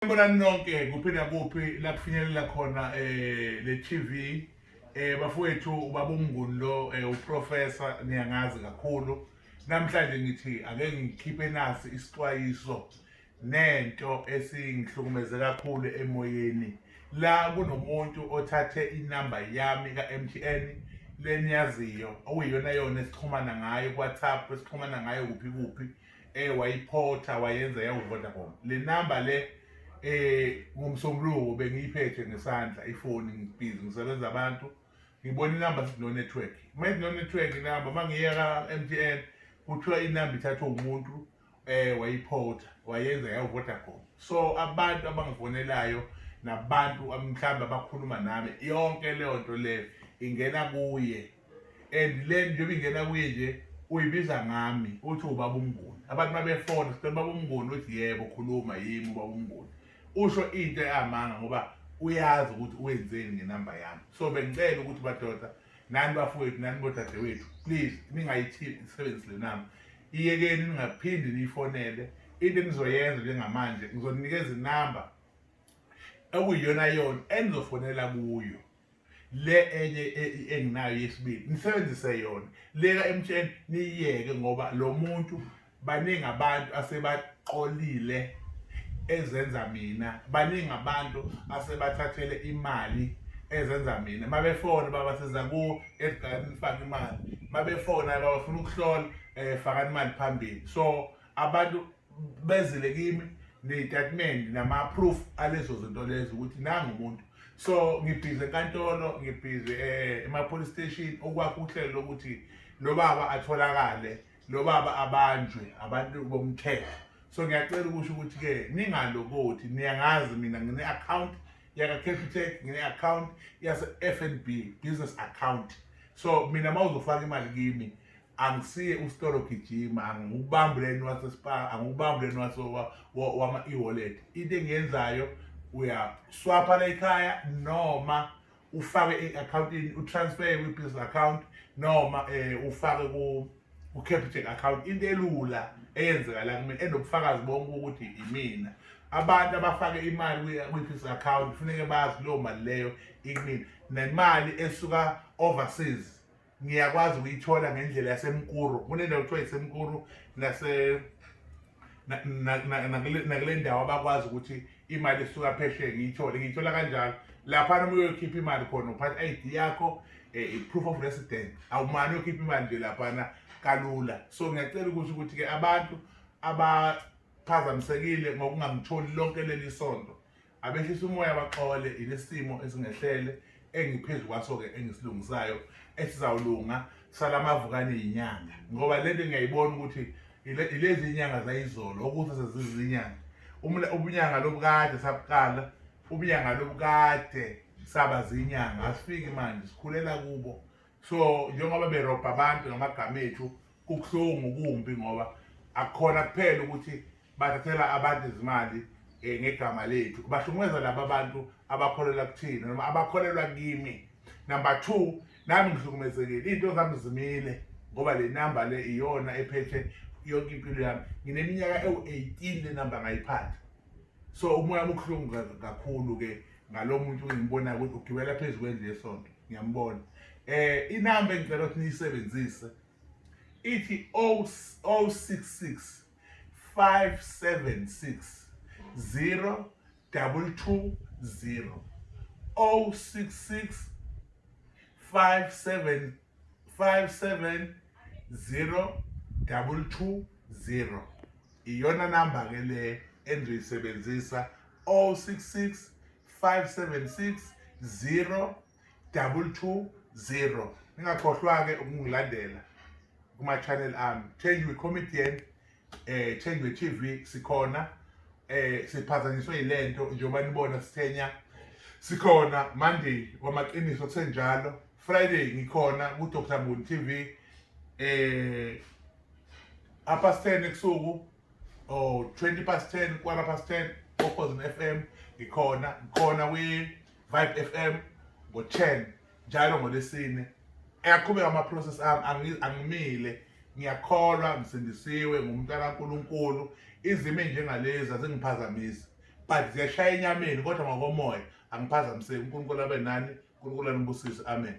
Sanibonani nonke, kuphi nakuphi la kufinyelela khona le TV. Bafowethu, ubaba uMnguni lo, uprofessor, niyangazi kakhulu. Namhlanje ngithi ake ngikhiphe nasi isixwayiso nento esingihlukumeze kakhulu emoyeni. La kunomuntu othathe inamba yami ka-MTN leniyaziyo, okuyiyona yona esixhumana ngayo ku-WhatsApp, esixhumana ngayo kuphi kuphi, wayiphotha wayenza yawu-Vodacom le namba le. Ngomsombuluko bengiyiphethe ngesandla ifoni, ngibhizi ngisebenza abantu, ngibona inamba sithi no network. Uma no network inamba, uma ngiya ka-MTN kuthiwa inamba ithathwe umuntu, wayiphotha wayenza yawu-Vodacom. So abantu abangifonelayo nabantu mhlawumbe abakhuluma nami, yonke leyo nto leyo ingena kuye, and le njengoba ingena kuye nje uyibiza ngami, uthi ubaba uMnguni. Abantu babefona, "Sicela ubaba uMnguni," uthi, "Yebo, khuluma, yimi ubaba uMnguni." Usho into eyamanga ngoba uyazi ukuthi wenzeni ngenamba yami. So bengicela ukuthi badoda nani, bafowethu nani bodadewethu, please ningayisebenzisi le namba, iyekeni, ningaphindi niyifonele. Into enizoyenza njengamanje, ngizonikeza inamba okuyiyona yona enizofonela kuyo. Le enye enginayo yesibili, nisebenzise yona le ka-MTN, niyiyeke, ngoba lo muntu baningi abantu asebaqolile ezenza mina, baningi abantu asebathathele imali ezenza mina. Mabefona, baba siza kuwo esigani, nifake imali. Mabefona, babafuna ukuhlola, fakani imali phambili. So abantu bezile kimi ney'tatimende nama-proof alezo zinto lezo ukuthi nangu umuntu. So ngibhizi enkantolo, ngibhizi ema-police station ukwakha uhlelo lokuthi lo baba atholakale, lo baba abanjwe abantu bomthetho. So ngiyacela ukusho ukuthi-ke ningalokothi. Niyangazi mina, ngine-account yaka-Capitec, ngine-account yase-FNB, business account. So mina uma uzofaka imali kimi, angisiye usitolo gijima, angikubambi leni waseSpar, angikubambi leni wama e-wallet. Into engiyenzayo, uyaswapha la ekhaya noma ufake e-accountini, utransfer kwi-business account noma ufake ku-Capitec account. Into elula eyenzeka la kumina, enobufakazi bonke ukuthi imina. Abantu abafake imali kwi-business account kufuneke bazi leyo mali leyo ikumina. Nemali esuka overseas ngiyakwazi ukuyithola ngendlela yaseMkuru. Kunendawo kuthiwa iseMkuru nase nakule ndawo abakwazi ukuthi imali esuka phesheya ngiyithole, ngiyithola kanjalo. Laphana uma uyokhipha imali khona, uphatha i-ID yakho, i-proof of resident, awumane uyokhipha imali nje laphana kalula. So ngiyacela ukusho ukuthi-ke abantu abaphazamisekile ngokungangitholi lonke leli sonto, abehlisa umoya, baxole. Ilesimo esingehlele engiphezu kwaso-ke engisilungisayo, esizawulunga salamavukane yinyanga, ngoba lento ngiyayibona ukuthi ilezi inyanga zayizolo ukuthi sezizinyanga. Ubunyanga lobukade sabuqala, ubunyanga lobukade saba zinyanga, asifiki manje, sikhulela kubo. So njengoba berobha abantu ngamagama ethu, kubuhlungu, kumbi, ngoba akukhona kuphela ukuthi bathathela abantu izimali ngegama lethu, bahlukumeza laba bantu abakholelwa kuthina noma abakholelwa kimi. Number 2, nami ngihlukumezekile, iy'nto zami zimile ngoba le namba le iyona ephethe yonke impilo yami. Ngineminyaka ewu-18 le namba ngayiphatha. So umoya wami ubuhlungu kakhulu-ke ngalo muntu engimbonayo ukuthi ugibela phezu kwendlu yesonto, ngiyambona. Inamba engicela ukuthi niyisebenzise ithi 066 576 0220, 066 57 57 0220. Iyona namba ke le engizoyisebenzisa, 066 576 0220. Ningakhohlwa-ke ukungilandela kuma-channel ami, Change with Comedian, Change with TV. Sikhona, siphazanyiswe yilento njengoba nibona sithenya. Sikhona Monday kwamaqiniso kusenjalo, Friday ngikhona ku Dr Nguni TV 10:30 ebusuku or 10:20, 10:15, Okhozini FM ngikhona. Ngikhona kwi Vibe FM ngo-10 njalo ngolesine. Eyaqhubeka ama-process ami, angimile. Ngiyakholwa, ngisindisiwe, ngumntwana kaNkulunkulu. Izimo enjengalezi azingiphazamisi. But ziyashaya enyameni, kodwa ngokomoya angiphazamiseki. UNkulunkulu abe nani, uNkulunkulu anibusise. Amen.